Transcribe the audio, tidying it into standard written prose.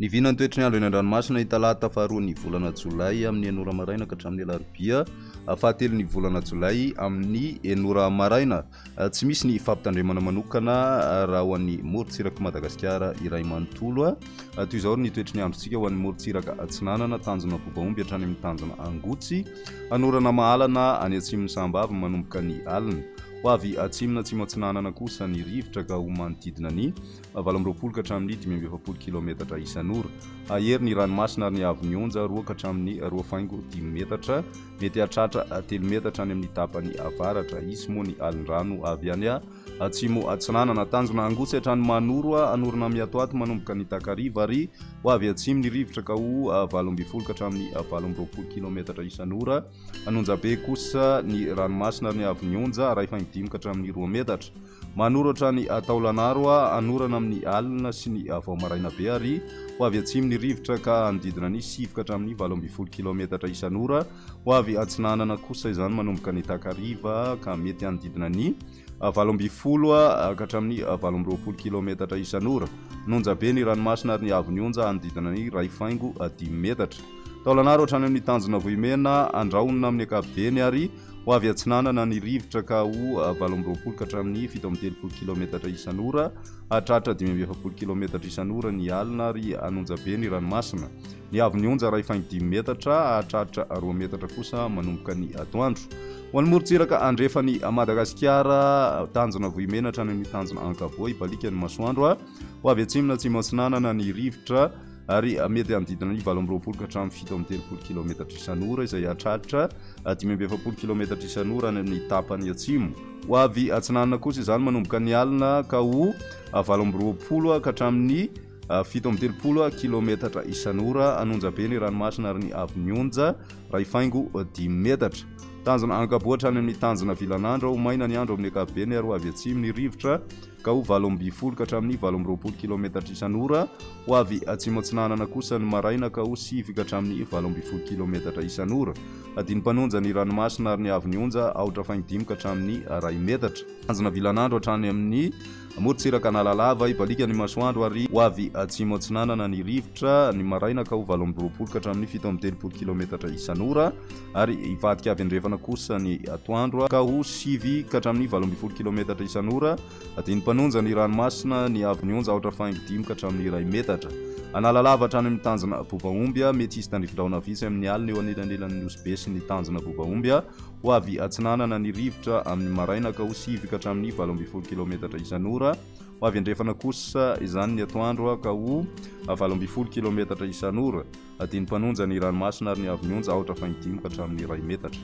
Ny vinan'ny toetry ny andro eny an-dranomasina ny talata faharoa ny volana jolay amin'ny enora maraina ka hatramin'ny alarobia fahatelo ny volana jolay amin'ny enora maraina. Tsy misy ny fampitandremana manokana raha ho an'ny morontsirak'i Madagasikara iray manontolo. Toy izao ny toetry ny androntsika ho an'ny morontsiraka atsinanana, tanjona Bobaomby hatrany amin'ny tanjona Angotsy, hanorana mahalana any atsimon'i Sahambavy manomboka ny alina. Ho avy atsimo na atsimo atsinanana kosa ny rivotra ka ho manodidina ny 28 ka hatramin'ny 45 kilaometatra isan'ora. Hahery ny ranomasina ary ny haavon'ny onja 2 ka hatramin'ny 2 faingo 5 metatra. Mety hahatratra 3 metatra any amin'ny tapany avaratra. Hisy moa ny alin-drano avy any atsimo atsinanana. Tanjona Angotsy hatrany Manoro, hanorina miatoato manomboka ny takariva ary ho avy atsimo ny rivotra ka ho 18 ka hatramin'ny 28 kilaometatra isan'ora. An'Onjabe kosa ny ranomasina ary ny haavon'ny onja 1 faingo 5 ka hatramin'ny 2 metatra. Manoro hatrany Taolagnaro, hanorana amin'ny alina sy ny vao maraina be ary ho avy atsimo ny rivotra ka hanodidina ny 9 ka hatramin'ny 18 kilaometatra isan'ora. Ho avy atsinanana kosa izany manomboka ny takariva ka mety hanodidina ny 18 ka hatramin'ny 28 kilaometatra isan'ora. Nonja be ny ranomasina ary ny haavon'ny onja hanodidina ny 1 faingo 5 metatra. Taolagnaro hatrany amin'ny tanjona Vohimena, andrahonina amin'ny ankapobeny ary ho avy atsinanana ny rivotra ka ho 28 ka hatramin'ny 37 kilaometatra isan'ora, hahatratra 45 kilaometatra isan'ora ny alina ary hanonja be ny ranomasina. Ny haavon'ny onja 1 faingo 5 metatra, hahatratra 2 metatra kosa manomboka ny atoandro. Ho an'ny morontsiraka andrefan'i Madagasikara, tanjona Vohimena hatrany amin'ny tanjona Ankavoa, hibaliaka ny masoandro, ho avy atsimo na atsimo atsinanana ny rivotra, ary mety hanodidina ny 28 ka hatramin'ny 37 kilaometatra isan'ora izay hahatratra 45 kilaometatra isan'ora any amin'ny tapany atsimo. Ho avy atsinanana kosa izany manomboka ny alina ka ho 28 ka hatramin'ny 37 kilaometatra isan'ora. Hanonja be ny ranomasina ary ny haavon'ny onja 1 faingo 5 metatra. Tanjona Ankaboa hatrany amin'ny tanjona Vilanandro, ho maina ny andro amin'ny ankapobeny ary ho avy atsimo ny rivotra ka ho 18 ka hatramin'ny 28 kilaometatra isan'ora. Ho avy atsimo atsinanana kosa ny maraina ka ho 9 ka hatramin'ny 18 kilaometatra isan'ora. Adin'ny mpanonja ny ranomasina ary ny haavon'ny onja 4 faingo 5 ka hatramin'ny 1 metatra. Tanjona Vilanandro hatrany amin'ny morontsiraka Analalava, hibaliaka ny masoandro ary ho avy atsimo atsinanana ny rivotra ny maraina ka ho 28 ka hatramin'ny 37 kilaometatra isan'ora ary hivadika avy andrefana kosa ny atoandro ka ho 9 ka hatramin'ny 18 kilaometatra isan'ora. Adin'ny mpanonja ny ranomasina, ny haavon'ny onja 4 faingo 5 ka hatramin'ny 1 metatra. Analalava hatrany amin'ny tanjona Bobaomby, mety hisy tandrifindrahona vitsy amin'ny alina eo anelanelan'ny Nosy Be sy ny tanjona Bobaomby. Ho avy atsinanana ny rivotra amin'ny maraina ka ho 9 ka hatramin'ny 18 kilaometatra isan'ora. Ho avy andrefana kosa izany ny atoandro ka ho 18 kilaometatra isan'ora. Adin'ny mpanonja ny ranomasina ary ny haavon'ny onja 4 faingo 5 ka hatramin'ny 1 metatra.